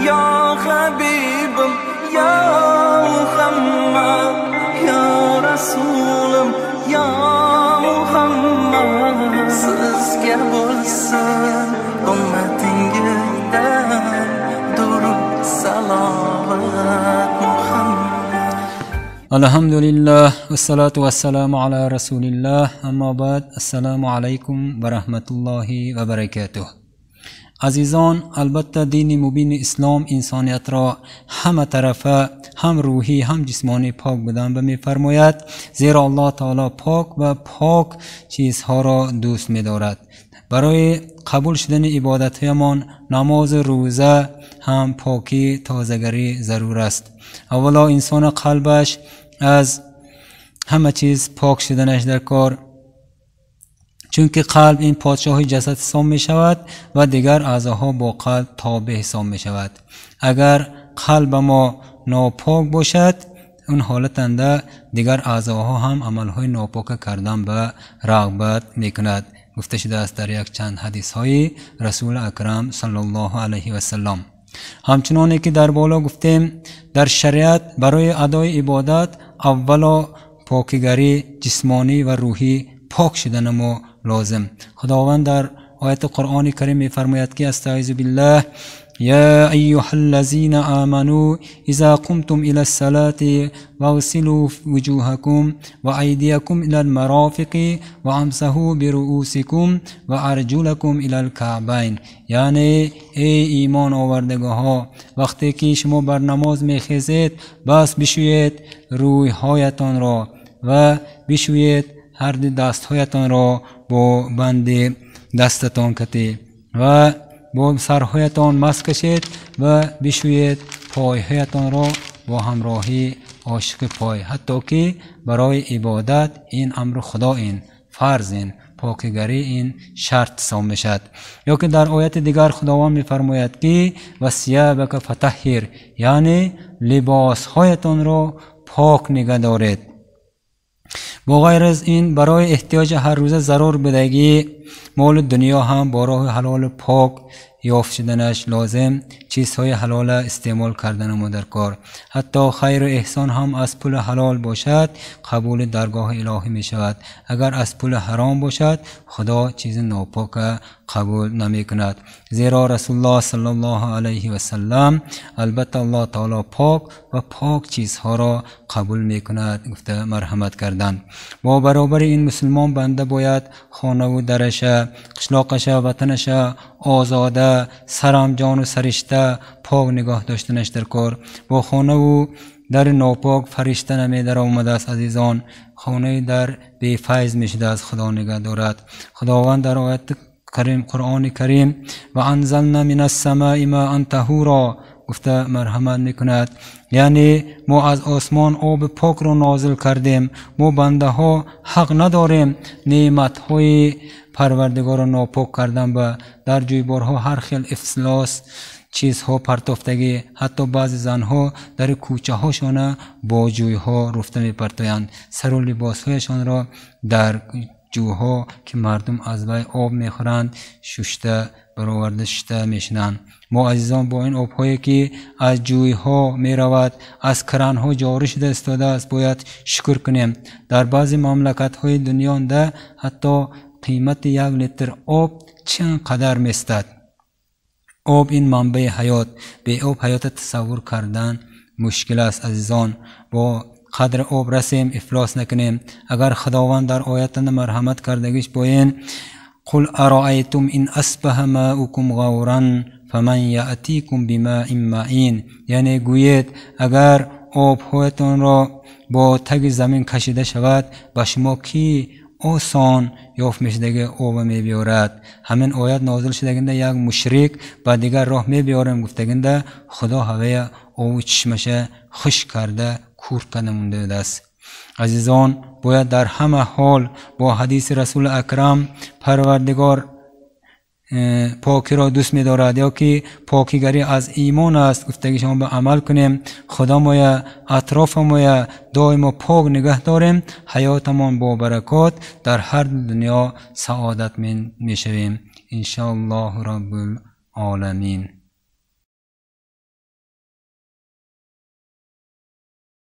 Ya Habibim, Ya Muhammad, Ya Rasulim, Ya Muhammad. Sizga bo'lsin ummatingizdan durud salovat Muhammad. Alhamdulillah, vassalatu vassalamu ala rasulillah, ammo ba'd. Assalomu alaykum va rahmatullohi va barakatuh. Azizon, albatta dini mubini islom insoniyat ро ҳама тарафа, ҳам рӯҳӣ, ҳам ҷисмонӣ пок будан ба мефармояд, зеро Аллоҳ таоло пок ва пок чизҳоро дӯст медорад. Барои қабул шудани ибодатҳоямон намозу рӯза ҳам покӣ, тозагарӣ зарур аст. Аввало инсон қалбаш аз ҳама чиз пок шуданаш дар кор, чунки қалб ин подшоҳи ҷасад ҳисоб мешавад ва дигар аъзоҳо бо қалб тобеъ ҳисоб мешавад. Агар қалба мо нопок бошад, он ҳолатанда дигар аъзоҳо ҳам амалҳои нопока кардан ба рағбат мекунад. Гуфта шудааст дар якчанд ҳадисҳои Расули Акрам саллаллоҳу алайҳи васаллам. Ҳамчуноне ки дар боло гуфтем, дар шариат барои адои ибодат аввало покигарӣ ҷисмонӣ ва рӯҳӣ пок шудана мо лозим. Худованд дар ояти Қуръони Карим мефармояд ки астаизу биллаҳ: يا أيها الذين آمنوا إذا قمتم إلى الصلاة فاغسلوا وجوهكم وأيديكم إلى المرافق وامسحوا برؤوسكم وأرجلكم إلى الكعبين. یعنی ای ایمان آوردگاها، وقتی که شما بر نماز میخیزید بس بشویید رویهایتان را و بشویید هر دو دستهایتان را با بند دستتان کتی و با سرهایتان مس کشید و بشویید پایهایتان را با همراهی عاشق پای، حتی که برای عبادت این امر خدا، این فرض، این پاکیگری این شرط حساب میشد. یا که در آیت دیگر خداوند میفرماید که و ثیابک فطهر، یعنی لباسهایتان را پاک نگه دارید. با غیر از این برای احتیاج هر روزه ضرور بدگی مال دنیا هم با راه حلال پاک یافت شدنش لازم، چیزهای حلال استعمال کردن ما در کار. حتی خیر و احسان هم از پول حلال باشد قبول درگاه الهی می شود. اگر از پول حرام باشد خدا چیز ناپاک قبول نمی کند. زیرا رسول الله صلی الله علیه و سلم البته الله تعالی پاک و پاک چیزها را قبول می کند گفته مرحمت کردند. با برابر این مسلمان بنده باید خانه و درشه، قشلاقشه، وطنشه آزاده، سرم جان و سرشته پاک نگاه داشتنش در کار. با خانه و در ناپاک فرشته نمی در آمده است. عزیزان، خانه در بی فیض می شده است، خدا نگه دارد. خداوند در آیت کریم قرآن کریم و انزلنا من السماء ماء طهورا گفته مرحمت میکند، یعنی ما از آسمان آب پاک را نازل کردیم. ما بنده ها حق نداریم نعمت های پروردگار را ناپاک کردن و در جویبارها هر خیل افلاس چیزها پرتافتگی، حتی بعضی زنها در کوچه هاشان با جویها رفته میپرتایند، سر و لباسهایشان را در جوها که مردم از وی آب میخورند ششته برآورده شده میشنند. ما عزیزان با این آبهایی که از جویها میرود، از کرانها جاری شده استاده است، باید شکر کنیم. در بعضی مملکت های دنیا ده حتی قیمت یک لیتر آب چند قدر میستد. آب این منبع حیات، به آب حیات تصور کردن مشکل است. عزیزان، با قدر آب رسیم، افلاس نکنیم. اگر خداوند در آیت مرحمت کردگیش باین قل ارائیتم ان اصبح ماؤکم غورا فمن یأتیکم بماء معین، یعنی گویید اگر آبهایتان را با تگ زمین کشیده شود به شما کی осон ёфт мешудаги об мебиёрад. Ҳамин оят нозил шудагинда як мушрик ба дигар роҳ мебиёрем гуфтагинда худо ҳавая ову чишмаша хушк карда кур карда мондааст. Азизон, бояд дар ҳама ҳол бо ҳадиси расули акрам парвардигор покиро дӯст медорад ё ки покигарӣ аз имон аст гуфтагишон ба амал кунем. Худомоя атрофамоя доимо пок нигаҳ дорем, ҳаётамон бо баракот дар ҳар дунё саодатманд мешавем иншоаллоҳу роббул оламин.